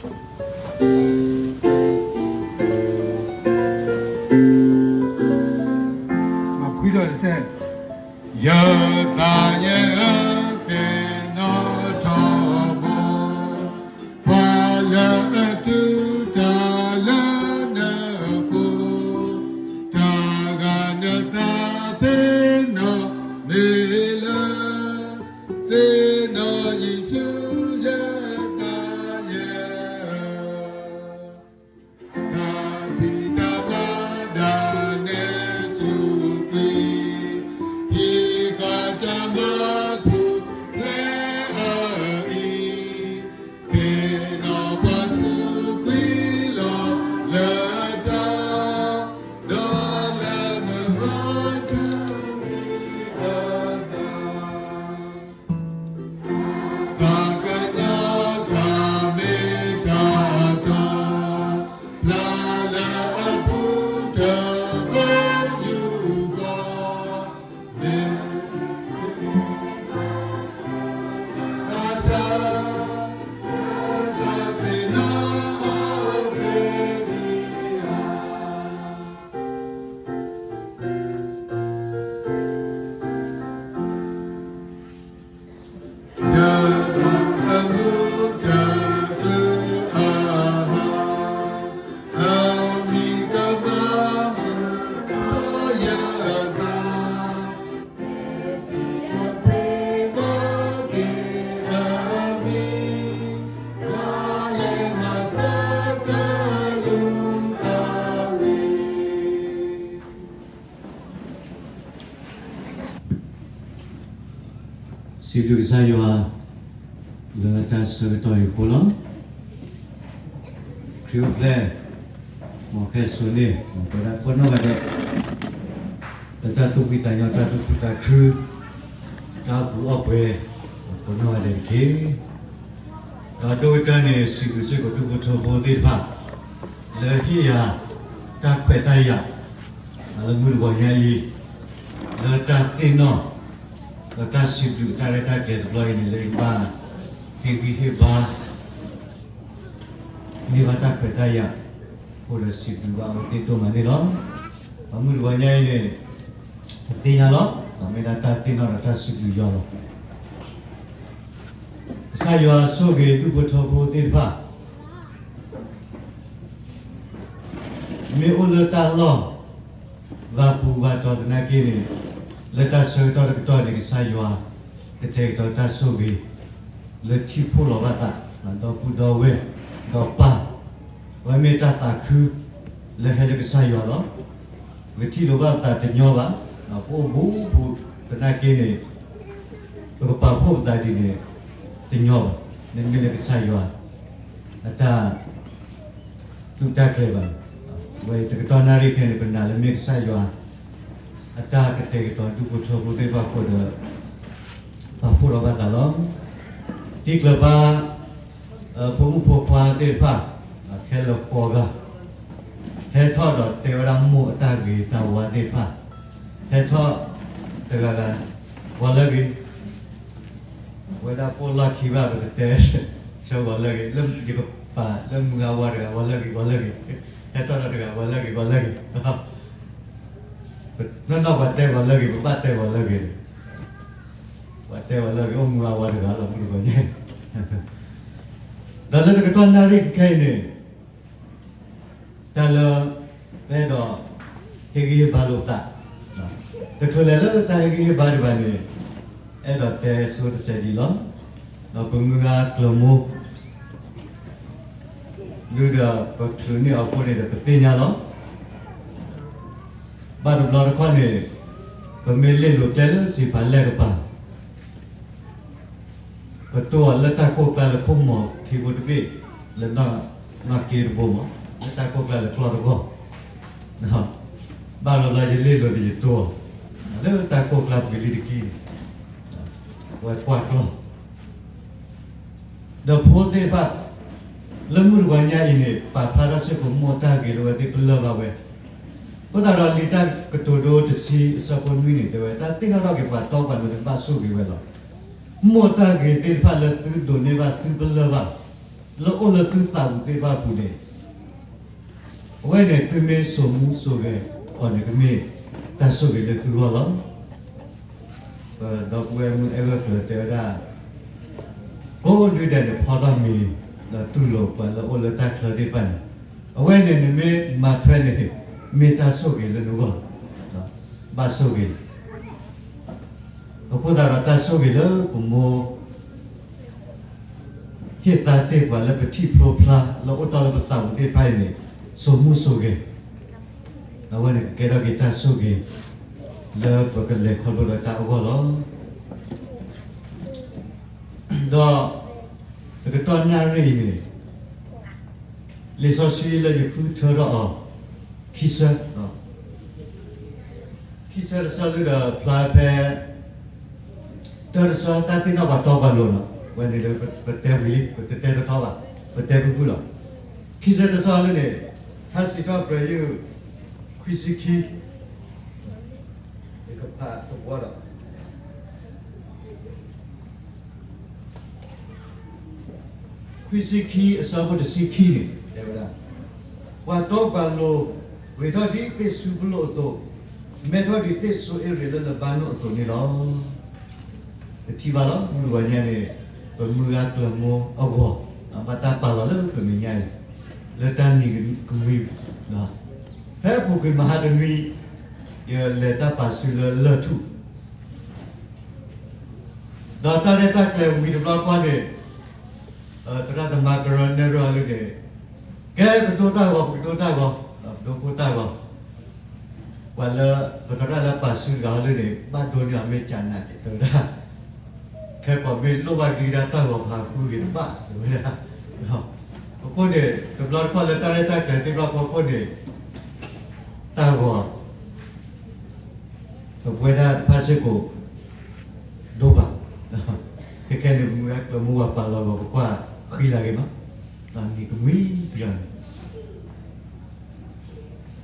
ခွံဒီးတစဲး, ယသးယဲၢ်ဧၢ, သ့ၣ်နီၣ်ထီဘိ, ပှၤလၢအတူၢ်တၢ်လၢနပူၤ, တၢ်ဂၤနသးပ့ၤနီၣ်မ့ၢ်လၢ သ့ၣ်နီၣ်ယ့ၣ်ၡူး ယသးယဲၢ်ဧၢ, တၢ်ဖံးတၢ်မၤဒၣ်နဲဆူကွံာ်, ဟံးဃာ်တၢ်မၤပူၤဖျဲးအီၤအံၤ, သ့ၣ်နီၣ်ပှၤဆူကွံာ်လီၤလၢတၢ်, ဒီးလၢနဟီၣ်တူၢ်အသး တၢ်ကညီတၢ်မ့ၢ်တၢ်တီ, ပျၢ်လၢအပူၤတဘီယူၢ်ဃီ, မ့ၢ်တၢ်ဆါ, တၢ်သးပ့ၤနီၣ်အီၤဖဲဒံးဧါ. စံးဘျုးကစၢ်ယွၤ လၢတၢ်ဆၢကတီၢ်အံၤအဃိလီၤ. ခရံာ်အိၣ်ဖျဲၣ်, မ်ခီၣ်ဆိးန့ၣ် မ်ပဝဲဒၣ်ကိးနီၢ်ဂၤဒဲး လၢတၢ်သူၣ်ဖှံသးညီ တၢ်သူၣ်ခုသးခု တၢ်အီၣ်ကူအီၣ်ပှဲၤ ကိးနီၢ်ဂၤဒဲးတက့ၢ်. ဒီးဒိၣ်ကတၢၢ်န့ၣ် စံးဘျုးစ့ၢ်ကီးဒူၣ်ဖိထၢဖိသ့ၣ်တဖၣ် လၢဟ့ၣ်ယၤတၢ်ခွဲးတၢ်ယာ် လၢမုၢ်တဂီၤညါအံၤ လၢတၢ်သ့ၣ်နီၣ် ဒီးတၢ်စံးဘျုးတၢ်ရဲၣ်တၢ်ကျဲၤတဘျီအံၤန့ၣ် လၢယကဘၣ်ဟ့ၣ်ဂံၢ်ဟ့ၣ်ဘါ န့ၢ်ဘၣ်တၢ်ခွဲးတၢ်ယာ် အဃိဒီးစံးဘျုးဘၣ်အဝဲသ့ၣ်ဒိၣ်မးန့ၣ်လီၤ. ဒီးမုၢ်တဂီၤညါအံၤန့ၣ် ပသ့ၣ်ညါလီၤ, ဒီးမ့ၢ်ဒၣ်တၢ်သ့ၣ်နီၣ်ဒီးတၢ်စံးဘျုးယွၤလီၤ. ကစၢ်ယွၤဆိၣ်ဂ့ၤဒူၣ်ဖိထၢဖိသ့ၣ်တဖၣ် မ့ၢ်အိၣ်လၢတၢ်လီၢ် ဘၣ်ပူၤဘၣ်တီၤသနာ်က့န့ၣ် လၢတၢ်ဆၢကတီၢ်တကတီၢ်န့ၣ် ကစၢ်ယွၤ ကတဲာ်ကတီၤတၢ်ဆိၣ်ဂ့ၤ လၢထံၣ်ဖှိၣ်လီၤဘၣ်သး ဒီပုၢ်ဒီဝဲၢ် ဒီးပၢ် အဝဲမ့ၢ်တၢ်သးခု လၢဟဲလၢကစၢ်ယွၤလီၤ. ပကထံၣ်လိာ်ဘၣ်ပသးတညီဘၣ်, ပအိၣ်ဘူးဘူးသနာ်က့န့ၣ် ပကပာ်ဖှိၣ်ပသးဒ်န့ၣ် တညီဘၣ်, မ့မ့ၢ်လၢကစၢ်ယွၤ အတၢ် သူၣ်တၢ်ကျဲၤဘၣ်. ဝဲတကတီၢ်နၣ်ရံၣ်ခဲအံၤန့ၣ် ပနာ်လၢမ့ၢ်ကစၢ်ယွၤ အတၢ်ကတဲာ်ကတီၤဒူၣ်ဖိထၢဖိသ့ၣ်တဖၣ်အဃိဒီး ပာ်ဖှိၣ်ထီၣ်ဘၣ်သးလီၤ. တံၤကျၢၤပၤ ဖိမုၣ်ဖိခွါသ့ၣ်တဖၣ် ခဲလၢာ်ဃိးဂၤ ဟဲထီၣ်ဒီးတဲဝဲဒၣ်မိၢ်အတၢ်ဂ့ၤတၢ်ဝါသ့ၣ်တဖၣ်, ဟဲထီၣ်တဂၤဂၤ ဂီၤလၢဂ့ၤ ဝဲဒၣ်ပိာ်လီၢ်ခံဘၣ် ပတတဲ ဆၢဂီၤလၢဂ့ၤ, လၢယကပာ်လၢမုၢ်ဂၤဝါတဂၤ ဂီၤလၢဂ့ၤ ဂီၤလၢဂ့ၤ, ဟဲထီၣ်ဒီးတဂၤ ဂီၤလၢဂ့ၤ ဂီၤလၢဂ့ၤ, နီၢ်နီၢ်ပှၤတဲဂီၤလၢဂ့ၤ ပဘၣ်တဲဂီၤလၢဂ့ၤ, ပှၤတဲဂီၤလၢဂ့ၤ အိၣ်မုၢ်ဂၤဝါတဂၤလီၤ မုၢ်တဂီၤညါ ဒီးလၢတကတီၢ်နၣ်ရံၣ်ခဲအံၤန့ၣ် တၢ်လၢ ပအဲၣ်ဒိး ဟ့ၣ်ဂံၢ်ဟ့ၣ်ဘါလိာ်သး, တချုးလဲၤလၢတၢ်ဟ့ၣ်ဂံၢ်ဟ့ၣ်ဘါဒံးဘၣ်န့ၣ် အဲၣ်ဒိးတဲဆိတစဲးဒ်အံၤလီၤ. ဒီးပမုၢ်ဂၤကျၢၤမိၢ် ဒုးဒီးပချုးန့ၢ်အီၤအဃိန့ၣ်ဒီးပသ့ၣ်ညါလီၤ. ဘၣ်တဘျီတခီၣ်န့ၣ် ပမ့ၢ်လ့ၣ်လိာ်ကျဲလၢစံးဖးလဲၢ်ကပၤ ပတိၢ်အီၤလၢတၢ်ကိၢ်ကျါလၢခိၣ်မီၤထံဖိတဘ့ၣ် လၢနီၢ်က့တဘိမး လၢတၢ်ကိၢ်ကျါလၢကျီၢ်တဂီၢ်, ဘၣ်လီၤလၢယလ့ၣ်လိာ်ဒီးယတိၢ်အီၤ လၢတၢ်ကိၢ်ကျါပှ့ၤလံတကံၢ်န့ၣ် ဝဲကွၢ်ကျီၢ် ဒီးဖိသ့ၣ်တဖၣ် လၢမုၢ်တဂီၤညါအံၤန့ၣ် ပာ်ဖျါထီၣ်စ့ၢ်ကီးမိၢ်တၢ်ဂ့ၤလၢအဝဲသ့ၣ်ပလၢၢ်ဘၣ်ဝဲ, အဃိသတးဒီးလံာ်တၢ်ကတိၤဒိတဆံအဆၢဖိနွံန့ၣ် တဲဝဲ တၢ်သ့ၣ်နီၣ်ထီၣ်က့ၤပှၤတီပှၤလိၤန့ၣ် ဘၣ်ဆိၣ်ဂ့ၤဝဲလီၤ. မိၢ်တၢ်ဂ့ၤသ့ၣ်တဖၣ်လၢသုဒိးန့ၢ်ဘၣ်သုပလၢၢ်ဘၣ် လၢအိၣ်လၢသုသးပူၤသ့ၣ်တဖၣ်အပူၤန့ၣ်, အဝဲန့ၣ်သုမ့ၢ်စိာ်မူစိာ်ဂဲၤအီၤန့ၣ် ကမ့ၢ်တၢ်ဆိၣ်ဂ့ၤလၢသုဂီၢ်လီၤ. ပဒီပုၢ်ဝဲၢ်မုၣ်အဲၣ်ဂၢၢ်ကျၢၤတဲဝဲဒၣ်, ကိးဒုဒဲးန့ၣ်ဖီထီၣ်မံၤ, ဒီးတူၢ်လိာ်ပှၤလၢအိၣ်လၢတၢ်ချၢသ့ၣ်တဖၣ်န့ၣ်, အဝဲန့ၣ်နမ့ၢ်မၤထွဲန့ၣ် မ့ၢ်တၢ်ဆိၣ်ဂ့ၤလၢနဂီၢ်, ဘၣ်ဆိၣ်ဂ့ၤ အဃိသတးဒီးတၢ်ဆိၣ်ဂ့ၤလၢပမိၢ် ဟ့ၣ်သါတ့ၢ်ပှၤလၢပထံၣ်ဖျိဖျါလၢအိၣ်တ့ၢ်လၢပသးပူၤသ့ၣ်တဖၣ်အံၤန့ၣ်, စိာ်မူစိာ်ဂဲၤ, အဝဲန့ၣ်ကကဲထီၣ်က့ၤတၢ်ဆိၣ်ဂ့ၤ လၢပကလဲၤခီဖျိဒီးတၢ်အဂီၢ်လီၤ. ဒီးတကတီၢ်နၣ်ရံၣ်အံၤန့ၣ်, လံာ်စီဆှံလၢယဃုထၢထီၣ်အီၤ ခံဆၢ, ခံဆၢတဆၢလၢဒီးဖျါဖဲ တၢ်တဆၢ တၢ်သ့ၣ်နီၣ်ပှၤတီပှၤလိၤလီၤ. ဝဲန့ၣ်လၢပတဲဝံၤလံ, ပတတဲတထီဘၣ်, ပတဲဖုၣ်ဖုၣ်လီၤ. ခံဆၢတဆၢလၢန့ၣ်, ထါစံးထီၣ်ပတြၢၤ ယုၢ် ခွံဆံခံ, ယကဖးသဝီဒီး ခွံဆံခံအဆၢဖိတဆံခံန့ၣ် တဲဝဲဒၣ်, ပှၤတီပှၤလိၤ ဂ့ၤထီၣ်ဒ်သ့ၣ်စူၤပလိၣ်အသိး, မဲထီၣ်ဒ်သ့ၣ်စိအ့ရ့းလၢလဘါနိၣ်အသိးန့ၣ်လီၤ. ပထံၣ်ဘၣ်လီၤ, မုၢ်တဂီၤညါန့ၣ်, ပမုၢ်ဂၤကျၢၤမိၢ်အဂီၢ်, ဘၣ်တၢ်ပာ်လီၤလၢပမဲာ်ညါအံၤ, လၢတၢ်နံၤကမှံ, ဖဲအပူၤကွံာ်မဟါတနွံ, ယလဲၤတၢ်ပာ်စုလၢလၢၢ်ထူၣ် ဒီးတၢ်ရဲၣ်တၢ်ကျဲၤဝံၤတဘျီဃီန့ၣ်, သရၣ်သမါကရၢနဲၣ်ရွဲၣ်အီၤလၢန့ၣ်, ကဲပကဒိတၢ်ဂီၤ, ပကဒိတၢ်ဂီၤ, ပဒိဖိတၢ်ဂီၤ, ပှၤလၢပသရၣ်လၢပာ်စုတဂၤအီၤလၢန့ၣ် ဘၣ်ဒိန့ၢ်အီၤမ့ၢ်ကနးက့ၤတဲဝဲဒၣ်, ခဲကိးမ့ၢ်လိၣ်ဘၣ်ဒံးဒၣ်တၢ်ဂီၤဖးဃုဂ့ၤတဘၣ်တဲဝဲဒၣ်. အဃိန့ၣ် တဘျီတခီၣ်လၢတၢ်ရဲၣ်တၢ်ကျဲၤသ့ၣ်တဖၣ်အဖီခိၣ်န့ၣ်, တၢ်ဂီၤ ပဝဲဒၣ်တဖၣ်စ့ၢ်ကီး ဒိဘၣ်, ခဲကဲန့ၣ် ပမုၢ်ဂၤကျၢၤမိၢ်ဝၤပာ်လီၤဂီၤ ပကွၢ်ဃံလၤဂ့ၤမး, နံၤကမှံတဂၤန့ၣ်, ဒီးယနာ်စ့ၢ်ကီးလၢဖိသ့ၣ်တဖၣ် မုၢ်တဂီၤ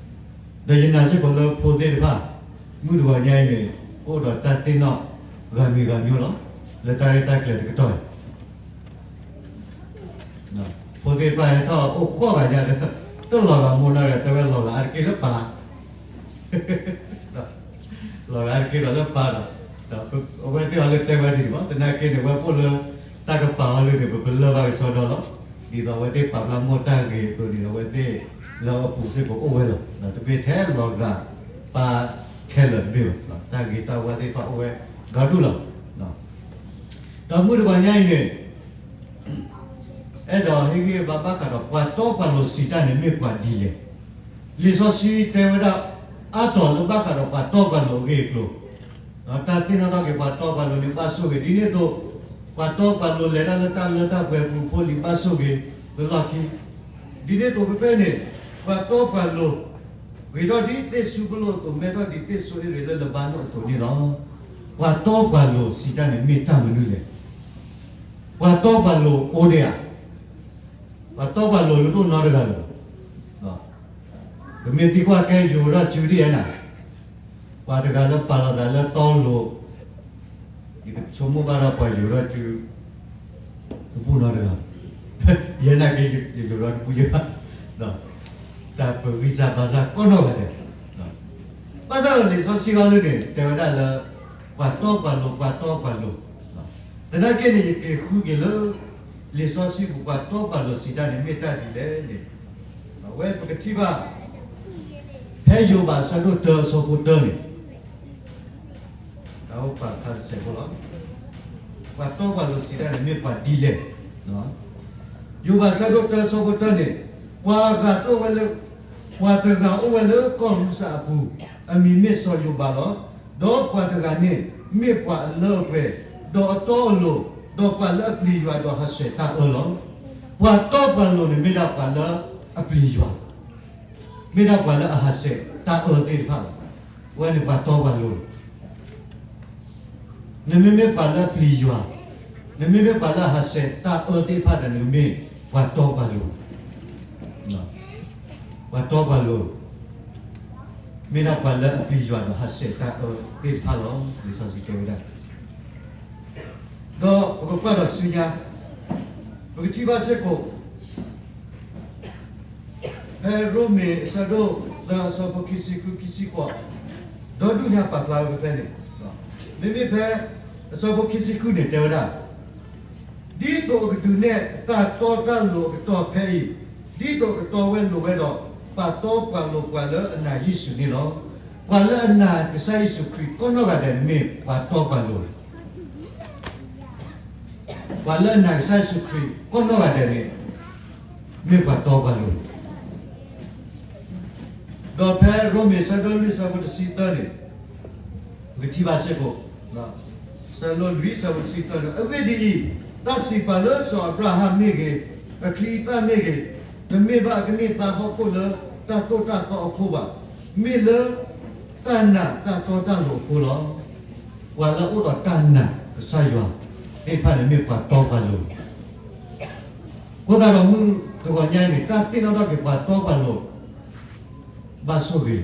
ညါအံၤန့ၣ် အိၣ်ဒီးတၢ်သ့ၣ်နီၣ်ဂၤမံၤဂၤမံၤလီၤ, လၢတၢ်ရဲၣ်တၢ်ကျဲၤတကတီၢ်အံၤ ဖိသ့ၣ်တဖၣ်ဟဲထီၣ်အိၣ်ဃီဂၤညါဒီး တလီၤဂာ်မိၢ်နီၢ်ဒီး တဲဝဲလီၤဂာ်အါတက့ၢ်လၢပၢ်, လီၤဂာ်အါတက့ၢ်ဒီးလၢပၢ်ဒီး, ဒီးအဝဲသ့ၣ်အီၤလၢတဲဝဲဒ်န့ၣ်မး, သနာ်က့န့ၣ် အဝဲအိၣ်လၢတၢ်ကပာ်အီၤလၢန့ၣ် ပပလၢၢ်ဘၣ်ကစီဒီလီၤ. ဒ်သိးအဝဲသ့ၣ်ပာ်ဖျါမိၢ်တၢ်ဂ့ၤအသိးန့ၣ် အဝဲသ့ၣ်လၢအပူၤစ့ၢ်ကီးအိၣ်ဝဲလီၤ. တမ့ၢ်ထဲလီၤဂာ်ပၢ်ခဲလၢာ်တဘ့ၣ်ဘၣ်, တၢ်ဂ့ၤတၢ်ဝါသ့ၣ်တဖၣ်အိၣ်ဝဲဒီဒူၣ်လီၤ. ဒီးမုၢ်တဂီၤညါအံၤန့ၣ် အဲၣ်ဒိးဟ့ၣ်ဂံၢ်ဘါဘၣ်ဃးဒီးပှၤတီပှၤလိၤစံးတၢ်န့ၣ်မ့ၢ်ပှၤဒ်လဲၣ်. လံာ်စီဆှံတဲဝဲဒၣ် အါတီၤလၢဘၣ်ဃးဒီးပှၤတီပှၤလိၤအဂ့ၢ်အကျိၤ, တၢ်သ့ၣ်နီၣ်ထီၣ်က့ၤပှၤတီပှၤလိၤန့ၣ်ဘၣ်ဆိၣ်ဂ့ၤ, ဒ်န့ၣ်အသိး ပှၤတီပှၤလိၤလဲၤတၢ်လၢတၢ်လၢတၢ်ပှဲၤပူၤဖိလံၤဘၣ်ဆိၣ်ဂ့ၤလၢလီၢ်ခံ, ဒ်န့ၣ်အသိးဖဲဖဲန့ၣ် ပှၤတီပှၤလိၤ ဂ့ၤထီၣ်ဒ်သ့ၣ်စူၤပလိၣ်အသိး မဲထီၣ်ဒ်သ့ၣ်စိအ့ရ့းလၢလဘါနိၣ်အသိးန့ၣ်လီၤ. ပှၤတီပှၤလိၤစံးတၢ်န့ၣ်မ့ၢ်တၢ်မနုၤလဲၣ်. ပှၤတီပှၤလိၤအိၣ်ဒံးဧါ. ပှၤတီပှၤလိၤတအိၣ်နီတဂၤလၢၤဘၣ်. ပမ့ၢ်သံကွၢ်ကဲယိၤထီၣ်စုဒ်အံၤနၤ, ပှၤတဂၤလၢပာ်လီၤသးလၢတီလိၤ, ယကဆိကမိၣ်ဘၣ်ဒီးပှၤယိၤထီၣ်စု တဘူၣ်နီတဂၤ, ယဲနာ်က့ၤယယိၤထီၣ်တဘူၣ်ယဲဘၣ်, တၢ်ပဂံၢ်စၢ်ဘါစၢ်ကိးနီၢ်ဂၤဒဲး ဘၣ်ဆၣ်ဒီးလံာ်စီဆှံအီၤလၢန့ၣ် တဲဝဲဒၣ်လၢ ပှၤတီပှၤလိၤ ပှၤတီပှၤလိၤ, သနာ်က့န့ၣ် ယက့ၤဃုက့ၤလၢ လံာ်စီဆှံပူၤ ပှၤတီပှၤလိၤစံးတၢ်န့ၣ် မ့ၢ်တၢ်ဒ်လဲၣ်န့ၣ်, အဝဲပကထံၣ်ဘၣ် ဖဲယိၤဘးအဆၢဒိၣ်တၢအဆၢဖိတၢန့ၣ် တၢ်အိၣ်ပာ်ဖျါတစဲးဖိလီၤ. ပှၤတီပှၤလိၤစံးတၢ်န့ၣ် မ့ၢ်ပှၤဒ်လဲၣ်. ယိၤဘးအဆၢဒိၣ်တၢအဆၢဖိတၢန့ၣ်, ပှၤဂၤတအိၣ်ဝဲလၢ, ပှၤတဂၤအိၣ်ဝဲလၢကီၢ်ရူစၢအပူၤ, အမံၤမ့ၢ်စီၤယိၤဘးလီၤ. ဒီးပှၤတဂၤန့ၣ် မ့ၢ်ပှၤအလၢအပှဲၤ, ဒီးအတီအလိၤ, ဒီးပှၤလၢအပျံၤယွၤဒီးဟးဆှဲးတၢ်အၢလီၤ. ပှၤတီပှၤလိၤန့ၣ်မ့ၢ်ဒၣ်ပှၤလၢအပျံၤယွၤ, မ့ၢ်ဒၣ်ပှၤလၢအဟးဆှဲးတၢ်အၢသ့ၣ်တဖၣ်လီၤ. အဝဲန့ၣ်ပှၤတီပှၤလိၤလီၤ. နမ့မ့ၢ်ပှၤလၢအပျံၤယွၤ, နမ့မ့ၢ်ပှၤလၢအဟးဆှဲးတၢ်အၢသ့ၣ်တဖၣ်ဒီး နကမ့ၢ်ပှၤတီပှၤလိၤ, ပှၤတီပှၤလိၤ, မ့ၢ်ဒၣ်ပှၤလၢအပျံၤယွၤဒီးဟးဆှဲးတၢ်အၢသ့ၣ်တဖၣ်လီၤ. လံာ်စီဆှံတဲဝဲဒၣ် ဒီးပကကွၢ်ဒီးဆူညါ, ပကထံၣ်ဘၣ်စ့ၢ်ကီး ဖဲရိမ့ၤအဆၢဒိၣ်သၢအဆၢဖိခံဆံဃု ခံဆံဃိး, ဒီဒူၣ်ညါပာ်ဖျါဝဲဖဲန့ၣ်, မ့မ့ၢ်ဖဲအဆၢဖိခံဆံဃုန့ၣ်တဲဝဲဒၣ်, ဒ်သိးအကဒုးနဲၣ်တၢ်တီတၢ်လိၤအကတီၢ်ဖဲအံၤ, ဒ်သိးကတီဝဲလိၤဝဲဒီး, ပာ်တီပှၤလိၤပှၤလၢအနာ်ယ့ၣ်ၡူးန့ၣ်လီၤ. ပှၤလၢအနာ်ကစၢ်ယ့ၣ်ၡူးခရံာ်ကိးနီၢ်ဂၤဒဲးန့ၣ်မ့ၢ်ပှၤတီပှၤလိၤလီၤ. ပှၤလၢအနာ်ကစၢ်ယ့ၣ်ၡူးခရံာ်ကိးနီၢ်ဂၤဒဲးန့ၣ် မ့ၢ်ပှၤတီပှၤလိၤလီၤ. ဒီးဖဲရိမ့ၤဆၢဒိၣ်လွံၢ်ဆၢဖိတဆံသၢန့ၣ်, ပကထံၣ်ဘၣ်စ့ၢ်ကီး, ဆၢဒိၣ်လွံၢ်ဆၢဖိတဆံသၢန့ၣ်, အဂ့ၢ်ဒ်အံၤ, တၢ်စံးပာ်လၢစီၤအၤဘြၤဟၣ်မ့ၢ်ဂ့ၤ, အချံအသၣ်မ့ၢ်ဂ့ၤ, တမ့ၢ်ဘၣ်အကန့ၢ်သါဟီၣ်ခိၣ်လၢတၢ်သိၣ်တၢ်သီအဃိဘၣ်, မ့ၢ်လၢတၢ်နာ်တၢ်တီတၢ်လိၤအဃိလီၤ. ပှၤလၢအအိၣ်ဒီးတၢ်နာ်ကစၢ်ယွၤသ့ၣ်တဖၣ်န့ၣ်မ့ၢ်ပှၤတီပှၤလိၤလီၤ. အဃိသတးဒီးမုၢ်တဂီၤညါအံၤန့ၣ် တၢ်သ့ၣ်နီၣ်ထီၣ်က့ၤပှၤတီပှၤလိၤ ဘၣ်ဆိၣ်ဂ့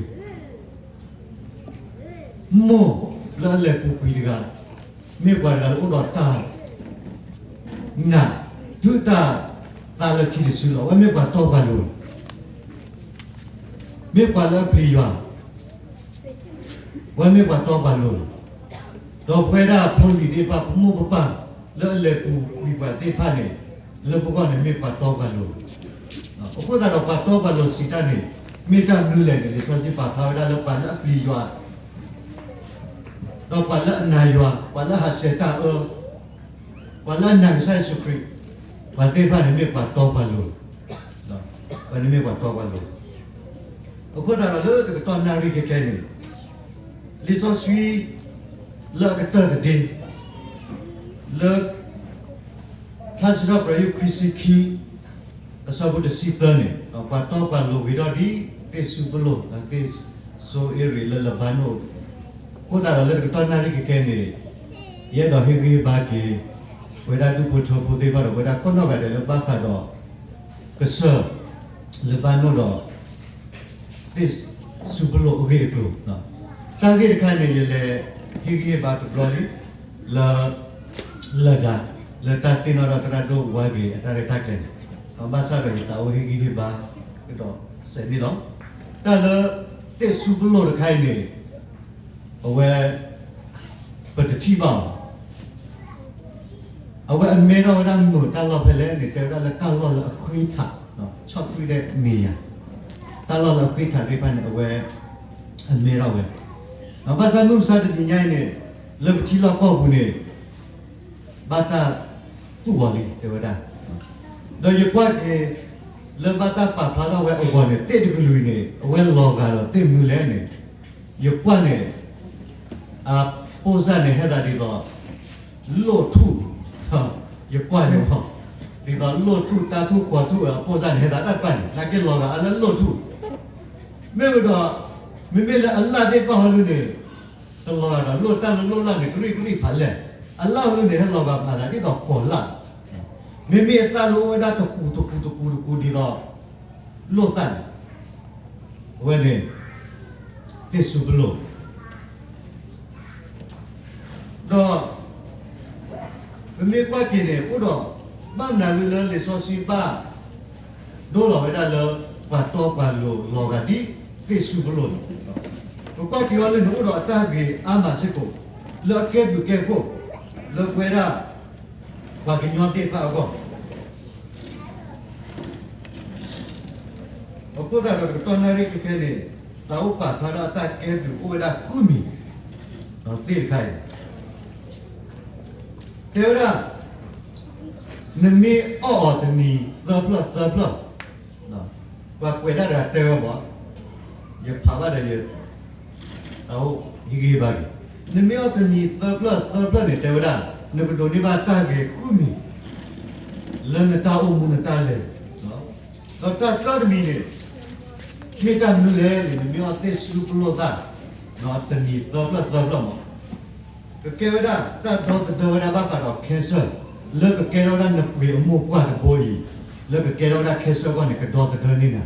ၤ, မိၢ်လၢအလဲၤပူၤကွံာ်တဂၤ, မ့ၢ်ပှၤတဂၤလၢအိၣ်ဒီးတၢ်နာ်, ထုးတၢ်သးလၢခံတစုလီၤ. အဝဲမ့ၢ်ပှၤတီပှၤလိၤလီၤ. မ့ၢ်ပှၤလၢအပျံၤယွၤ, အဝဲမ့ၢ်ပှၤတီပှၤလိၤလီၤ. ဒီးပဝဲဒၣ်ဖိလံၤသ့ၣ်တဖၣ် ပမိၢ်ပပၢ်လၢအလဲၤပူၤကွံာ်ပှၤသ့ၣ်တဖၣ်န့ၣ်, လၢပဂီၢ်န့ၣ်မ့ၢ်ပှၤတီပှၤလိၤလီၤ. အဃိသတးဒီးပှၤတီပှၤလိၤစံးတၢ်န့ၣ် မ့ၢ်တၢ်မနုၤလဲၣ်န့ၣ် လံာ်စီဆှံပာ်ဖျါဝဲဒၣ်လၢပှၤလၢအပျံၤယွၤ ဒီးပှၤလၢအနာ်ယွၤ, ပှၤလၢဟးဆှဲးတၢ်အၢ, ပှၤလၢအနာ်ကစၢ်ယ့ၣ်ၡူးခရံာ်, ပှၤသ့ၣ်တဖၣ်န့ၣ်မ့ၢ်ပှၤတီပှၤလိၤ, ပှၤန့ၣ်မ့ၢ်ပှၤတီပှၤလိၤ. အဃိသတးဒီးလၢတကတီၢ်နၣ်ရံၣ်ခဲခဲန့ၣ်, လံာ်စီဆှံလၢအကတၢၢ်တဒ့ လၢ ထါစံးထီၣ်ပတြၢၤ ယုၢ်ခွံဆံခံ အဆၢဖိတဆံသၢန့ၣ်, ပှၤတီပှၤလိၤဂ့ၤထီၣ်ဒ်သ့ၣ်စူပလိၣ်, သ့ၣ်စိအ့ရ့းလၢလဘါနိၣ်, အဃိသတးဒီးလၢတကတီၢ်နၣ်ရံၣ်ခဲခဲန့ၣ်, ယအဲၣ်ဒိးဟ့ၣ်ဂံၢ်ဟ့ၣ်ဘါက့ၤ ပဝဲဒၣ်ဒူၣ်ဖိထၢဖိသ့ၣ်တဖၣ်ဒီး ပဝဲဒၣ်ကိးနီၢ်ဂၤဒဲးလၢဘၣ်ဃးဒီး ကစၢၢ်လဘါနိၣ်ဒီး သ့ၣ်စူပလိၣ်အဂ့ၢ်အကျိၤ, တၢ်ဂ့ၢ်တခါန့ၣ် ယလဲၤဟ့ၣ်ဂံၢ်ဟ့ၣ်ဘါတဘျီလံ လၢ လၢဒါ လၢတၢ်သ့ၣ်နီၣ်ထီၣ်သရၣ်ဒိၣ်ဝါဂ့ၤအတၢ်ရဲၣ်တၢ်ကျဲၤန့ၣ်, ဘၣ်ဆၣ်ဒီးယသးအိၣ်ဟ့ၣ်ဂံၢ်ဟ့ၣ်ဘါကဒီးစဲးန့ၣ်လီၤ. တၢ်လၢ သ့ၣ်စူပလိၣ်တခါအံၤန့ၣ် အဝဲ ပတထံၣ်ဘၣ်အီၤ အဝဲအမဲထီၣ်ဝဲဒၣ်မုာ်တၢ်လီၢ်ဖဲလဲၣ်န့ၣ် တဲဝဲဒၣ်လၢတၢ်လီၢ်လၢအဃ့ထး, ဆီၣ်ထွဲတဲ့နေရာ, တၢ်လီၢ်လၢအဃ့ထးသ့ၣ်တဖၣ်န့ၣ် အဝဲအမဲထီၣ်ဝဲ, ဘၣ်ဆၣ်မုၢ်မဆါတနံၤညါအံၤန့ၣ် လၢပထံလီၢ်ကီၢ်ပူၤန့ၣ် ဘၣ်တၢ်သူၣ်ဝီၤလံ တဲဝဲဒၣ်, ဒီးယကွၢ်က့ၤ လၢဘၣ်တၢ်ပာ်ဖျါထီၣ်ဝဲအဂီၢ်န့ၣ် သ့ၣ်တကလုာ်အံၤန့ၣ် အဝဲလီၤဂာ်ဒီးသ့ၣ်မနုၤလဲၣ်န့ၣ်, ယကွၢ်န့ၣ် အပိၢ်စၢ်န့ၣ် ဟဲသးဒ်သိး လိၣ်ထူၣ်, ယကွၢ်န့ၣ် ဒ်သိးလိၣ်ထူၣ် တၢ်ထူၣ်ဃီထူၣ်အပိၢ်စၢ်န့ၣ် ဟဲသးတၢ်တဖၣ်န့ၣ် နာ်က့လီၤဂာ်အါလၢလိၣ်ထူၣ်, မ့ၢ်ဝံၤဒီး မ့မ့ၢ်လၢအလၣ်သ့ၣ်တဖၣ်ဟီဒုန့ၣ် တလီၤဂာ်ဒီးလိၣ်တၢ်လၢလိၣ်လၣ်န့ၣ် ကရံၣ်ကရံၣ်ဖးလဲၢ်, အလၣ်ဟီဒုန့ၣ် ဟဲလီၤဂာ်မၤသးဒ်သိးဃီၤလၣ်, မ့မ့ၢ်အသၣ်လၢအိၣ်ဝဲဒၣ်တပူၤတပူၤတပူၤတပူၤဒ်သိး လိၣ်သၣ်န့ၣ် အဝဲန့ၣ် သ့ၣ်စူပလိၣ် ဒီး ပမ့ၢ်ကွၢ်က့ၤန့ၣ် အိၣ်ဒီး ဘၣ်မနုၤလၢလံာ်စီဆှံဘၣ် ဒိလီၤဝဲဒၣ်လၢ ပှၤတီပှၤလိၤလီၤဂာ်ဒ်သ့ၣ်စူပလိၣ်န့ၣ်, ပကွၢ်က့ၤအီၤလၢန့ၣ် အိၣ်ဒီးအတၢ်ဂ့ၤအါမးစ့ၢ်ကီး လၢအကဲဘျုးကဲဖှိၣ် လၢပဝဲဒၣ် ပှၤကညီသ့ၣ်တဖၣ်အဂီၢ် အဃိသတးဒီးတကတီၢ်နၣ်ရံၣ်ခဲခဲန့ၣ် သးအိၣ်ပာ်ဖျါထီၣ်အတၢ်ကဲဘျုးအိၣ်ဝဲဒၣ်ဃုမံၤ, သ့ၣ်တခါအံၤ တဲဝဲဒၣ် နမ့ၢ်အီၣ်အီၤတနံၤသၢဖျၢၣ်သၢဖျၢၣ်, ပှၤကွဲးဒၣ်တဂၤတဲဝဲမး, ယဖးဘၣ်ဒီးယ သးအိၣ်ဟ့ၣ်ဂံၢ်ဟ့ၣ်ဘါက့ၤ, နမ့ၢ်အီၣ်တနံၤသၢဖျၢၣ်သၢဖျၢၣ်န့ၣ် တဲဝဲဒၣ် နကဒိးန့ၢ်ဘၣ်တၢ်ဂ့ၤဃုမံၤ လၢနတၢ်အိၣ်မူနတၢ်လဲၤ, ဒီးတၢ်သၢတမံၤန့ၣ် မ့ၢ်တၢ်မနုၤလဲၣ်န့ၣ် နမ့ၢ်အီၣ်သ့ၣ်စူပလိၣ်သၣ် တနံၤသၢဖျၢၣ်သၢဖျၢၣ်မး ကကဲဝဲဒၣ်တၢ်ဒီသဒၢဝဲဒၣ်ဘၣ်ဃးဒီး cancer လၢကကဲထီၣ်ဝဲဒၣ်နပှ့ၤအမိၢ်ပှၢ်တဘိအံၤ, လၢကကဲထီၣ်ဝဲဒၣ် cancer အဂီၢ်န့ၣ် ကဒီသဒၢန့ၢ်နၤ,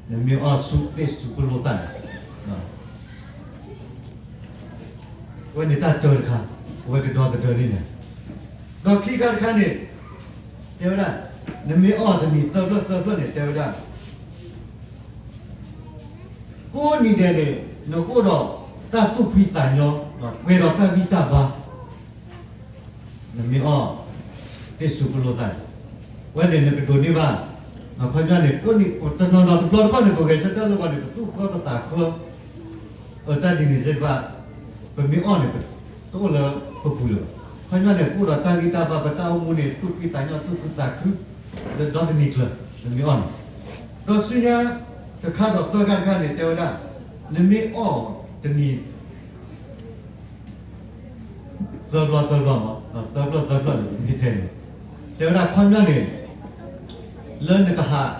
နမ့ၢ်အီၣ်ဆူသ့ၣ်စူပလိၣ်သၣ်န့ၣ် အဝဲန့ၣ်တၢ်တၢတခါ, အဝဲကဒီသဒၢန့ၢ်နၤ, ဒီးခံခါတခါန့ၣ် တဲဝဲဒၣ် နမ့ၢ်အီၣ်တနံၤသၢဖျၢၣ်သၢဖျၢၣ်န့ၣ် တဲဝဲဒၣ် ကိးနံၤဒဲးန့ၣ် နကအိၣ်ဒီးတၢ်သူၣ်ဖှံသးညီ, ပှဲၤဒီးတၢ်ဂံၢ်တၢ်ဘါ, နမ့ၢ်အီၣ်သ့ၣ်စူပလိၣ်သၣ်န့ၣ်, ဝဲန့ၣ်နကဒိးန့ၢ်ဘၣ်, ခီပညီန့ၣ် ကိးနံၤတနီၤနီၤတဘျီတခီၣ်န့ၣ် ပဂဲၤဆၢထၢၣ်လိာ်ဘၣ်န့ၣ် ပသူၣ်ဃၢပသးဃၢ, အတၢ်ဒ်န့ၣ်သ့ၣ်တဖၣ်, ပမ့ၢ်အီၣ်န့ၣ် တအိၣ်လၢပပူၤလၢၤဘၣ်. ခီပညီန့ၣ် ပအိၣ်ဒီးတၢ်ဂံၢ်တၢ်ဘါ ပတၢ်အိၣ်မူန့ၣ် သူၣ်ဖှံသးညီသူၣ်ခုသးခု, လၢဒီတနံၤကျၢၤ နမ့ၢ်အီၣ်န့ၣ်, ဒီးဆူညါတခါဒီးသၢခါတခါန့ၣ် တဲဝဲဒၣ်, နမ့ၢ်အီၣ်တနံၤ သၢဘျီသၢဘျီမး, သၢဘျီသၢဘျီန့ၣ် မ့ၢ်ထဲန့ၣ်, တဲဝဲဒၣ်ခီပညီန့ၣ်, လၢနကဟး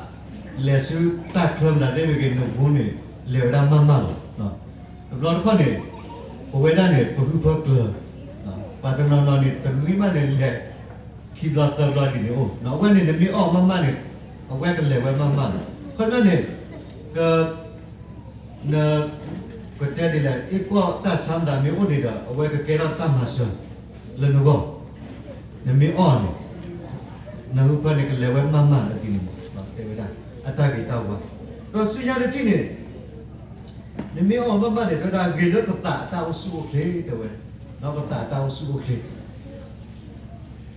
လဲၤဆူတၢ်ချၢမတၤသ့ၣ်မ့ၢ်ဂ့ၤ နဝူန့ၣ် လဲၤဝဲဒၣ်မးမးလီၤ. တဘျီတခီၣ်န့ၣ် ပဝဲဒၣ်န့ၣ် ပဟုဖၢကျၢၤ, ပှၤတနီၤနီၤန့ၣ် တနွံမးန့ၣ်လဲၤ ခံဘျီသၢဘျီဒ်န့ၣ်အိၣ်, အဝဲန့ၣ်နမ့ၢ်အီၣ်မးမးန့ၣ် အဝဲကလဲၤဝဲမးမးလီၤ. ခီပညီန့ၣ် က န ပတဲဒ်လဲၣ် အ့ၣ်ကီၢ်တၢ်ဆါမတၤမ့ၢ်အိၣ်န့ၣ်ဒီး အဝဲကကဲထီၣ်တၢ်မၤစၢၤလၢနဂီၢ်, နမ့ၢ်အီၣ်န့ၣ် နဟုဖၢန့ၣ် ကလဲၤဝဲမးမးလၢဒ်န့ၣ်မး, တဲဝဲဒၣ် အတၢ်ဂ့ၤတၢ်ဝါ, ဒီးဆူညါတထံၣ်န့ၣ် နမ့ၢ်အီၣ်မးမးန့ၣ် တဲဝဲဒၣ်ဂ့ၤလၢပသးအတၢ်အိၣ်ဆူၣ်အိၣ်ချ့ တဲဝဲ, ပသးအတၢ်အိၣ်ဆူၣ်အိၣ်ချ့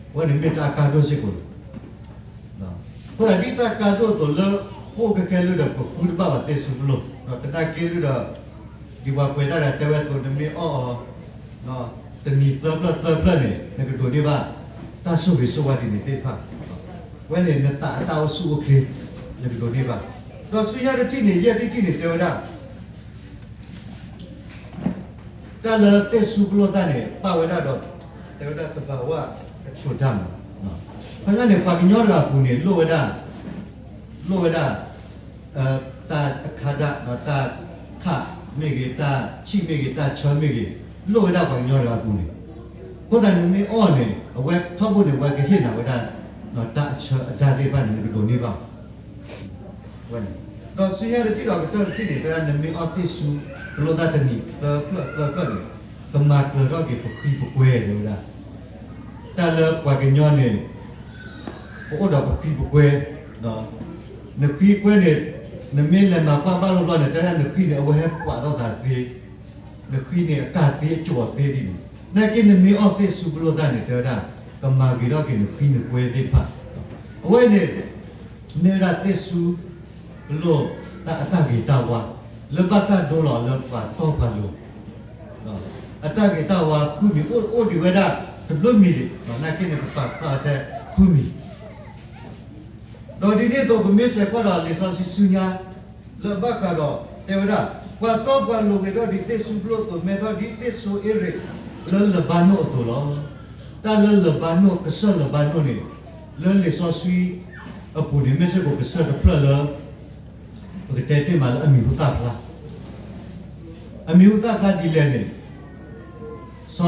အဝဲန့ၣ်မ့ၢ်တၢ်အကါဒိၣ်စ့ၢ်ကီးလီၤ. အဃိသတးဒ်တၢ်ကါဒိၣ်အသိးလၢ ပအိၣ်ခဲခဲလၢာ်ဒီး ပဃုတဘၣ်ဘၣ်သ့ၣ်စူပလိၣ်, ဒီးသနာ်က့လၢဒီး ဒ်ပှၤကွဲးတၢ်ဒီးတဲဝဲအသိး နမ့ၢ်အီၣ်အီၤ တနံၤသၢဖျၢၣ်သၢဖျၢၣ်န့ၣ် နကဒိးန့ၢ်ဘၣ် တၢ်ဆိၣ်ဂ့ၤဆိၣ်ဝါဒ်န့ၣ်သ့ၣ်တဖၣ်, အဝဲန့ၣ်နသးအတၢ်အိၣ်ဆူၣ်အိၣ်ချ့ နကဒိးန့ၢ်ဘၣ်. ဒီးဆူညါတထံၣ်န့ၣ် ယဲၢ်ထံၣ်တထံၣ်န့ၣ် တဲဝဲဒၣ် တၢ်လၢသ့ၣ်စူပလိၣ်သၣ်န့ၣ် ပာ်ဝဲဒၣ်ဒီး တဲဝဲဒၣ်သဘၤဝၣ်ကဆိးတၢ်မး, ခီပညီန့ၣ် ပှၤကညီတဂၤအပူၤန့ၣ် လိၣ်ဝဲဒၣ် လိၣ်ဝဲဒၣ် တၢ်အခါဒၣ် တၢ်ခးမ့ၢ်ဂ့ၤ တၢ်ဆံၣ်မ့ၢ်ဂ့ၤ တၢ်ဆၢမ့ၢ်ဂ့ၤ လိၣ်ဝဲဒၣ်ပှၤကညီတဂၤအပူၤန့ၣ်, အဃိသတးနမ့ၢ်အီၣ်န့ၣ် အဝဲထီဘိန့ၣ် အဝဲကဟ့ၣ်နၤဝဲဒၣ် တၢ်အဆၢအတၢ်သ့ၣ်တဖၣ်န့ၣ် နကဒိးန့ၢ်ဘၣ် ဝဲန့ၣ်, ဒီးဆူညါတထံၣ်ဒီးကတၢၢ်တထံၣ်န့ၣ် တဲဒၣ်နမ့ၢ်အီၣ်သ့ၣ်စူပလိၣ်သၣ်တနံၤသၢဖျၢၣ်သၢဖျၢၣ်န့ၣ် ကမၤကြၢၤထီၣ်က့ၤပဃံပကွဲတဲဝဲဒၣ်, တၢ်လၢပှၤကညီန့ၣ် ပအိၣ်ဒီးပဃံပကွဲ, နဃံကွဲန့ၣ် နမ့ၢ်လဲၤမၤကွၢ်ဘၣ်လီၤဘျီန့ၣ် တဲဒၣ်နဃံန့ၣ် အဝဲဟဲကွၢ်ထီၣ်သးသ့, နဃံန့ၣ် အကၢ်သ့အကၠီၤသ့ဒ်န့ၣ်, နာ်က့နမ့ၢ်အီၣ်သ့ၣ်စူပလိၣ်သၣ်န့ၣ် တဲဝဲဒၣ် ကမၤဂ့ၤထီၣ်က့ၤနဃံနကွဲသ့ၣ်တဖၣ်, အဝဲန့ၣ် မ့ၢ်ဝဲဒၣ်သ့ၣ်စူပလိၣ်သၣ်အတၢ်ဂ့ၤတၢ်ဝါ လၢဘၣ်တၢ်ဒိလီၤလၢပှၤတီပှၤလိၤ အတၢ်ဂ့ၤတၢ်ဝါဃုမံၤ အိၣ်အိၣ်ဒံးဝဲဒၣ်တဘျုးမံၤဒံး, နာ်က့န့ၣ် ပပာ်ဖျါအီၤထဲဃုမံၤ, ဒီးဒ်န့ၣ်အသိး ပမ့ၢ်ဆဲးကွၢ်ဒီးလံာ်စီဆှံဆူညါ လၢအဘၣ်ဃးဒီး တဲဝဲဒၣ် ပှၤတီပှၤလိၤဂ့ၤထီၣ်ဒ်သ့ၣ်စူပလိၣ်အသိး မဲထီၣ်ဒ်သ့ၣ်စိအ့ရ့းလၢလဘါနိၣ်အသိးလီၤ. တၢ်လၢလဘါနိၣ် ကစၢၢ်လဘါနိၣ်န့ၣ် လၢလံာ်စီဆှံအပူၤန့ၣ် မ့ၢ်စ့ၢ်ကီးကစၢၢ်တဖျၢၣ်လၢ ပကတဲတ့ၢ်မးလၢအမံၤဟူသၣ်ဖျါ, အမံၤဟူသၣ်ဖျါဒ်လဲၣ်န့ၣ်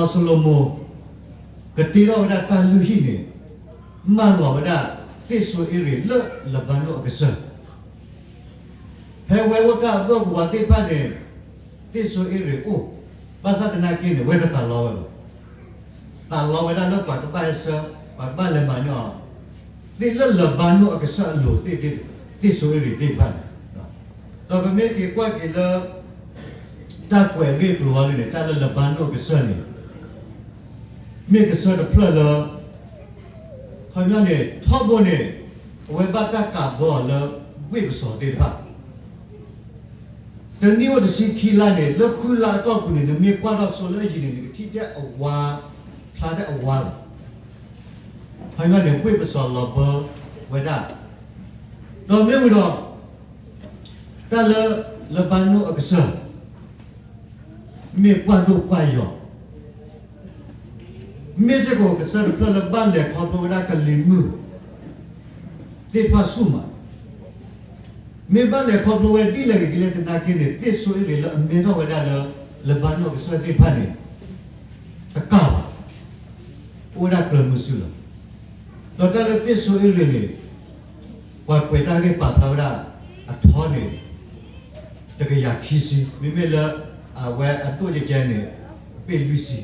စီၤၡလိၤမိၣ် ကတ့ထီၣ်ဝဲဒၣ်တၢ်လုၢ်ဟံၣ်န့ၣ် မၢလီၤဝဲဒၣ်သ့ၣ်စိအ့ရ့းလၢလဘါနိၣ်အကစၢၢ်, ဖဲဝဲအိၣ်တၢ်အဘၢၣ်ကဝီၤသ့ၣ်တဖၣ်န့ၣ် သ့ၣ်စိအ့ရ့းအိၣ်, ဘၣ်ဆၣ်သနာ်က့န့ၣ် ဝဲတသးလီဝဲဘၣ်, သးလီဝဲဒၣ်လၢပှၤကဘၣ်ဟဲဆှၢ ပှၤကဘၣ်လဲၤမၤန့ၢ်အီၤ သ့ၣ်လၢလဘါနိၣ်အကစၢၢ်အလိၤသ့ၣ် သ့ၣ်စိအ့ရ့းသ့ၣ်တဖၣ်န့ၣ်, ဒီးပမ့ၢ်က့ၤကွၢ်က့ၤလၢ တၢ်ကွဲးအဂ့ၢ်အကျိၤအံၤန့ၣ် တၢ်လၢလဘါနိၣ်အကစၢၢ်န့ၣ် မ့ၢ်ကစၢၢ်တဖျၢၣ်လၢ ခီပညီန့ၣ် ထီဘိန့ၣ် အဝဲဘၣ်တၢ်ကးဘၢအီၤလၢ ဝ့ၢ်ပစီၤသ့ၣ်တဖၣ် တနံၣ်အိၣ်တဆံခံလါန့ၣ် လၢဃုလါအတီၢ်ပူၤန့ၣ် နမ့ၢ်ကွၢ်ထီၣ်စိလၢအယံၤန့ၣ် နကထံၣ်ထဲအဝါ ဖျါထဲအဝါလီၤ. ခီပညီန့ၣ် ဝ့ၢ်ပစီၤလီၤဘၢဝဲဒၣ် ဒီးမ့ၢ်ဝံၤဒီး တၢ်လၢလဘါနိၣ်အကစၢၢ် မ့ၢ်ပှၢ်ဒိၣ်ပှၢ်ယီၤ မ့ၢ်စ့ၢ်ကီးကစၢၢ်တဖျၢၣ်လၢဘၣ်လဲၤခီဖျိဝဲဒၣ်ကလံၤမုၢ်သ့ၣ်တဖၣ်ဆူၣ်မး, မ့ၢ်ဘၣ်လဲၤခီဖျိဝဲဒ်လဲၣ်ဂ့ၤဒ်လဲၣ်သနာ်က့န့ၣ် သ့ၣ်စိအ့ရ့းလၢအမဲထီၣ်ဝဲဒၣ်လၢ လဘါနိၣ်အကစၢၢ်သ့ၣ်တဖၣ်န့ၣ် တကၢ်ဘၣ်, အိၣ်ဝဲဒၣ်ကျၢၤမုဆူလီၤ. ဒီးတၢ်လၢသ့ၣ်စိအ့ရ့းန့ၣ် ပှၤကွဲးတၢ်ဂ့ၢ်ပာ်ဖျါဝဲဒၣ် အထီန့ၣ် တကယၤခံဆံ, မ့မ့ၢ်လၢအဝဲအဒိၣ်ကဲကဲန့ၣ် ပ့ၢ်လွံၢ်ဆံ,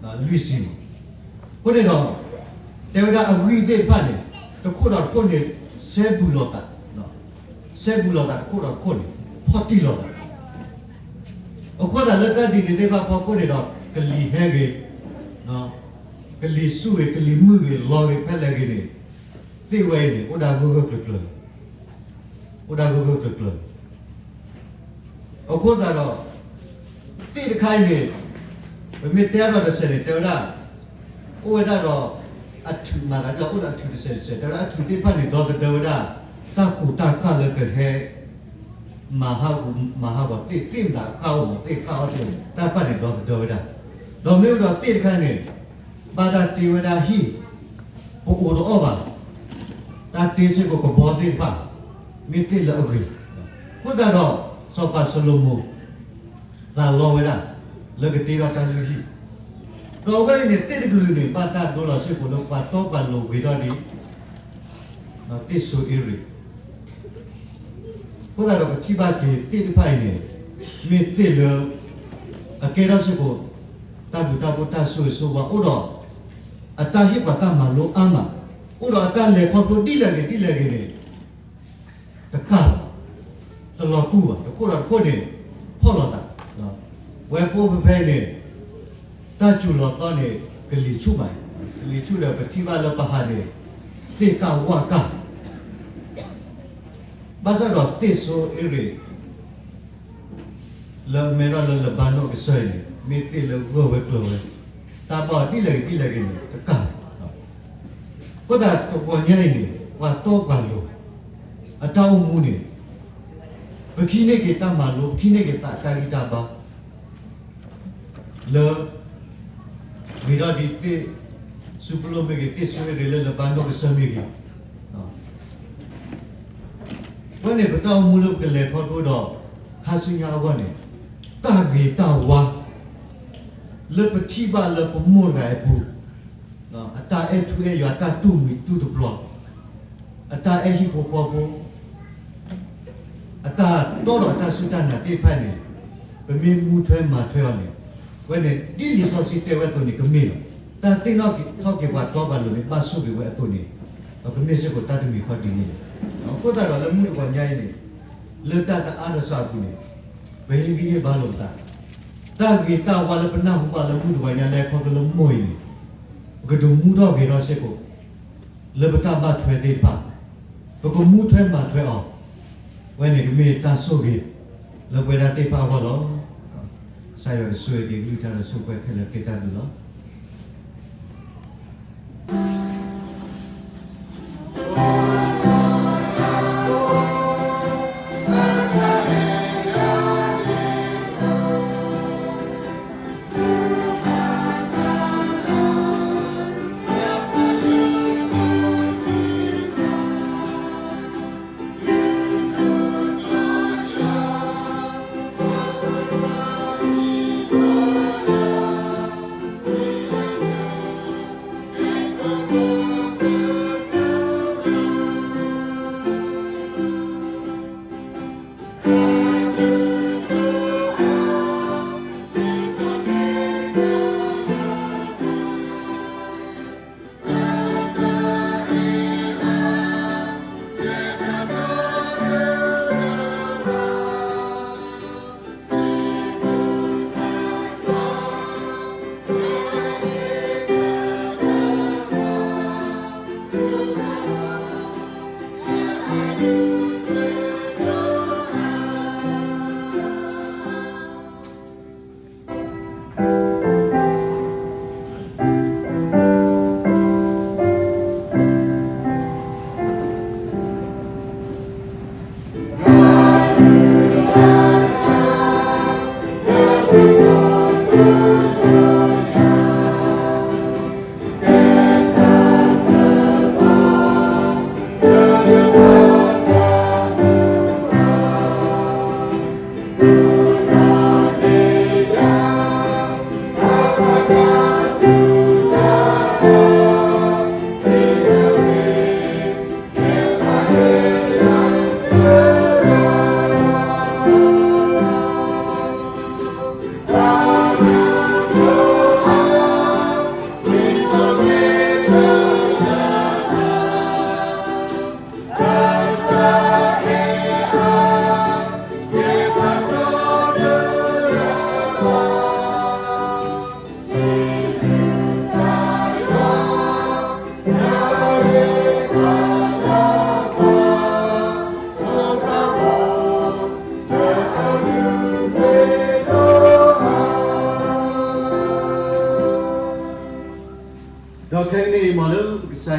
လွံၢ်ဆံမး. အဃိန့ၣ်ဒီး တဲဝဲဒၣ်အဂံၢ်သ့ၣ်တဖၣ်န့ၣ် တခိၣ်ဒီးတခိၣ်န့ၣ် စဲဘူးလိာ်သး, စဲဘူးလိာ်သးတခိၣ်ဒီးတခိၣ်န့ၣ် ဖီၣ်တံၢ်လိာ်သး, အဃိသတးလၢတၢ်ဒ်န့ၣ်သ့ၣ်တဖၣ်အဖီခိၣ်န့ၣ်ဒီး ကလံၤဟဲဂ့ၤ, ကလံၤဆူၣ်ဂ့ၤ, ကလံၤမုၢ်ဂ့ၤ, လီၤဂ့ၤဖဲလဲၣ်ဂ့ၤန့ၣ်, သ့ၣ်ဝဲအံၤန့ၣ် အိၣ်ဒၣ်ဂၢၢ်ဂၢၢ်ကျၢၤကျၢၤ, အိၣ်ဒၣ်ဂၢၢ်ဂၢၢ်ကျၢၤကျၢၤ. အဃိသတးဒီး သ့ၣ်တခါအံၤန့ၣ် ပမ့ၢ်တဲဒီးတစဲးန့ၣ် တဲဝဲဒၣ် အိၣ်ဝဲဒၣ်ဒီး အထုးမၤသးဒ် အိၣ်ဒီးအထုးတစဲးတစဲး တဲဝဲဒၣ်အထုးသ့ၣ်တဖၣ်န့ၣ် ဒီသဒၢဝဲဒၣ် တၢ်ကူးတၢ်ကၤလၢကဟဲ မၤဟးဂီၤ မၤဟးဂီၤသ့ၣ် သ့ၣ်မတၤဃၣ်အီၤမး သ့ၣ်ဃၣ်အီၤတ့ၢ် တၢ်တဖၣ်န့ၣ် ဒီသဒၢဝဲဒၣ်. ဒီးမ့ၢ်ဝဲဒီးသ့ၣ်တခါန့ၣ် ဘၣ်တၢ်တ့ဝဲဒၣ်ဟံၣ် ပအိးတအီၣ်ဘၣ်, တၢ်တ့စ့ၢ်ကီးကဘီသ့ၣ်တဖၣ် မ့ၢ်သ့ၣ်လၢအဂ့ၤ. အဃိသတးဒီး စီၤပၤၡလိၤမိၤ သးလီဝဲဒၣ် လၢကတ့ထီၣ်တၢ်လုၢ်ဟံၣ်, ဒီးအဝဲအံၤန့ၣ် သ့ၣ်တကလုာ်န့ၣ် ဘၣ်တၢ်ဒိလီၤစ့ၢ်ကီးလၢပှၤတီပှၤလိၤဝံၤဒီးဒ် သ့ၣ်စိအ့ရ့း အဃိသတးဒီးပထံၣ်ဘၣ်က့ၤသ့ၣ်တဖၣ်အံၤန့ၣ် မ့ၢ်သ့ၣ်လၢ အကဲထီၣ်စ့ၢ်ကီး တၢ်ဘျုးတၢ်ဖှိၣ်တၢ်ဆိၣ်ဂ့ၤဆိၣ်ဝါအိၣ်ဒီး အတၢ်ဟ့ၣ်ပှၤတၢ်မၤလိအါမး, အိၣ်ဒီးအတၢ်လဲၤခီဖျိဒ်လဲၣ်ဂ့ၤဒ်လဲၣ်ဂ့ၤန့ၣ် တကၣ်လီၤ, တလီၤကူၣ်ဘၣ်, တခိၣ်ဒီးတခိၣ်န့ၣ် ဖီၣ်လိာ်သး, ဝဲဖိဖဲဖဲအံၤန့ၣ် တၢ်စူၤလီၤသီန့ၣ် ကလံၤဆူၣ်မး, ကလံၤဆူၣ်ဒီးပထံၣ်ဘၣ်လၢပဟးန့ၣ် သ့ၣ်ကၣ်ဝၣ်ကၣ် ဘၣ်ဆၣ်ဒီးသ့ၣ်စိအ့ရ့း လၢအမဲထီၣ်လၢလဘါနိၣ်အကစၢၢ်အံၤန့ၣ် မ့ၢ်သ့ၣ်လၢဂၢၢ်ဝဲကျၢၤဝဲ, တၢ်ဘၣ်အီၤဒ်လဲၣ်ဂ့ၤဒ်လဲၣ်ဂ့ၤန့ၣ် တကၣ်လီၤ. အဃိသတးတဂီၤညါအံၤန့ၣ် ပှၤတီပှၤလိၤ အတၢ်အိၣ်မူန့ၣ် ပကဟံးန့ၢ်က့ၤတၢ်မၤလိ ပကဟံးန့ၢ်က့ၤသးတၢ်ဂံၢ်တၢ်ဘါ လၢ ဂ့ၤထီၣ်ဒ်သ့ၣ် စူၤပလိၣ်မ့ၢ်ဂ့ၤ သ့ၣ်စိအ့ရ့းလၢလဘါနိၣ်ကစၢၢ်မ့ၢ်ဂ့ၤ, အဝဲန့ၣ် ပတၢ်အိၣ်မူလၢပကလဲၤခီဖျိဒီး ခါဆူညါအဂီၢ်န့ၣ် တၢ်ဂ့ၤတၢ်ဝါ လၢပထံၣ်ဘၣ်လၢပမိၢ်တဂၤအပူၤ အတၢ်အဲၣ်ထူအဲၣ်ယွၤ တၢ်တူၢ်မံၤတူၢ်တပျီၤ အတၢ်အဲၣ်ဟံၣ်ဖိဃီဖိ အတၢ်တီဒီးအတၢ်စူၢ်တၢ်နာ်သ့ၣ်တဖၣ်န့ၣ် ပမ့ၢ်မူထွဲမၤထွဲအီၤန့ၣ် အဝဲန့ၣ် ဒ်လံာ်စီဆှံတဲဝဲအသိးန့ၣ် ကမ့ၢ်လီၤ. တၢ်သ့ၣ်နီၣ်ထီၣ်က့ၤပှၤတီပှၤလိၤန့ၣ် ဘၣ်ဆိၣ်ဂ့ၤဝဲအသိးန့ၣ် ဒီးကမ့ၢ်စ့ၢ်ကီးတၢ်တမံၤဃီဒ်န့ၣ်လီၤ. အဃိသတးဒီးလၢမုၢ်တဂီၤညါအံၤန့ၣ် လၢတၢ်တအါတစှၤအပူၤန့ၣ် ပဟ့ၣ်ဂံၢ်ဟ့ၣ်ဘါလိာ်ပသး, တၢ်ဂ့ၤတၢ်ဝါလၢပနၢ်ဟူဘၣ်လၢမုၢ်တဂီၤညါလၢခီဖျိလၢမိၢ်အံၤန့ၣ် ပကဒုးမူထီၣ်ဂဲၤထီၣ်စ့ၢ်ကီး လၢပတၢ်ဘၣ်ထွဲသ့ၣ်တဖၣ်, ပကမူထွဲမၤထွဲအီၤ, အဝဲန့ၣ်ကမ့ၢ်တၢ်ဆိၣ်ဂ့ၤ လၢပဝဲဒၣ်သ့ၣ်တဖၣ်အဂီၢ်လီၤ. ကစၢ်ယွၤကဆိၣ်ဂ့ၤက့ၤကလုၢ်ကထါဒီးဆိၣ်ဂ့ၤပှဲၤခဲလၢာ် ကဲတၢ်ဘျုးလီၤ.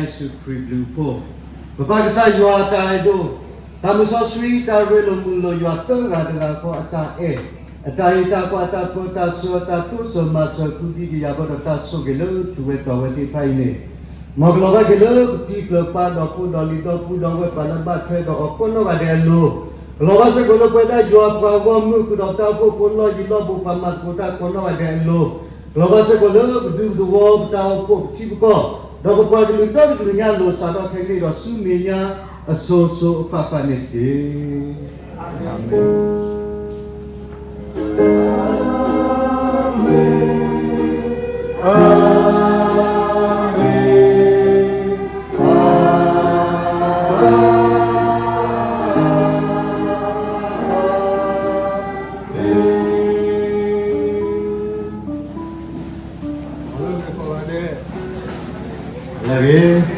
ယ့ၣ်ၡူးခရံာ်ဘျုးအဖှိၣ်, ပပၢ်ကစၢ်ယွၤအတၢ်အဲၣ်ဒိၣ်, တၢ်မုၢ်စီဆှံ တၢ်ရ့လိာ်မုာ်လိာ်ယွၤသၢဂၤတဂၤဃီအတၢ်အဲၣ်, အတၢ်အဲၣ်တၢ်ကွၢ် အတၢ်ပၢတၢ်ဆှၢ အတၢ်တိစၢၤမၤစၢၤ ကူကံကယၤဘၣ်ဒီးတၢ်ဆိၣ်ဂ့ၤလၢထူဝဲတီၤဝဲသ့ၣ်တဖၣ်အံၤန့ၣ်, မ်ကလီၤဘၣ်က့ၤလၢပတံၤပျၢၤပၢ်ဒီးဖိဒီးလံၤဒီပုၢ်ဒီဝဲၢ် ပှၤလၢဘၣ်ထွဲဒီးအီၤကိးနီၢ်ဂၤဒဲးအလိၤ, ကလီၤဘၣ်စ့ၢ်ကီးလၢပဝဲဒၣ်ယွၤပှၤဂီၢ်မုၢ် ဃုာ်ဒီးပတၢ်အိၣ်ဖှိၣ်ဖိလီၢ်ယံၤလီၢ်ဘူး ပှၤမၤသကိးတၢ်ကိးနီၢ်ဂၤဒဲးအလိၤ, ကလီၤဘၣ်စ့ၢ်ကီးလၢပဒူပသဝီ ပတၢ်အိၣ်ဖှိၣ်ပထံပကီၢ်, ဒီးပပှၤကလုာ်ဒီကလုာ်ညါအလိၤ စးထီၣ်ခဲကနံၣ်ဒီးဆူမဲာ်ညါအစိၤစိၤအဃၣ်ဃၣ်န့ၣ်တက့ၢ်. အၤမ့ၣ်. လၢဂ့ၤ.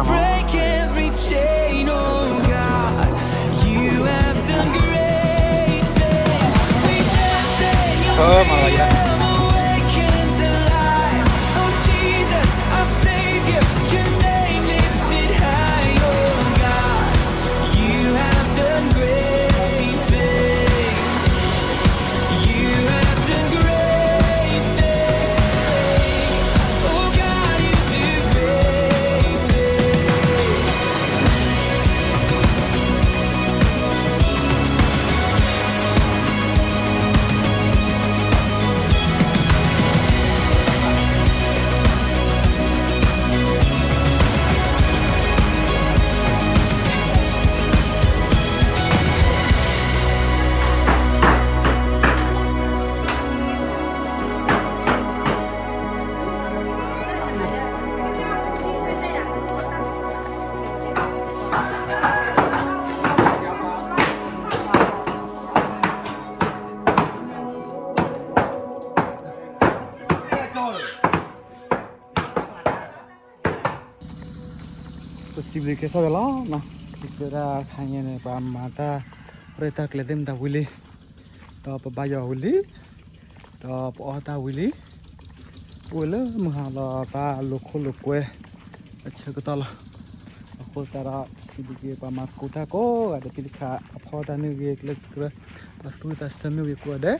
Break every chain, oh God. You have done great things. We dance in your freedom, awakened to life. Oh Jesus, our Savior, your name lifted high, oh God. You have done great things. You have done great things. Oh God, you do great things.ပစံးဘျုးက့ၤစ့ၢ်ဝဲလီၤ. ပဝဲဒၣ်ခါညါန့ၣ် ပှၤမၤတၢ်ရဲၣ်တၢ်ကျဲၤသ့ၣ်မတၤဝံၤလံ, ဒီးပဘါယွၤဝံၤလံ, ဒီးပအီၣ်တၢ်ဝံၤလံ, အိၣ်ဝဲလၢမုၢ်ဟါလီၤတၢ်လိာ်ခိၣ်လိာ်ကွဲအဆၢကတီၢ်လီၤ. အဃိသတးဒီး ပစံးဘျုးက့ၤပှၤမၤသကိးတၢ်ကိးဂၤဒဲးသ့ၣ်တဖၣ်အဖီတၢ်န့ၣ်ဂ့ၤ ကျဲစံးကရၢ ပှၤသူၣ်ဝံသးစၢ်မ့ၢ်ဂ့ၤကိးဂၤဒဲး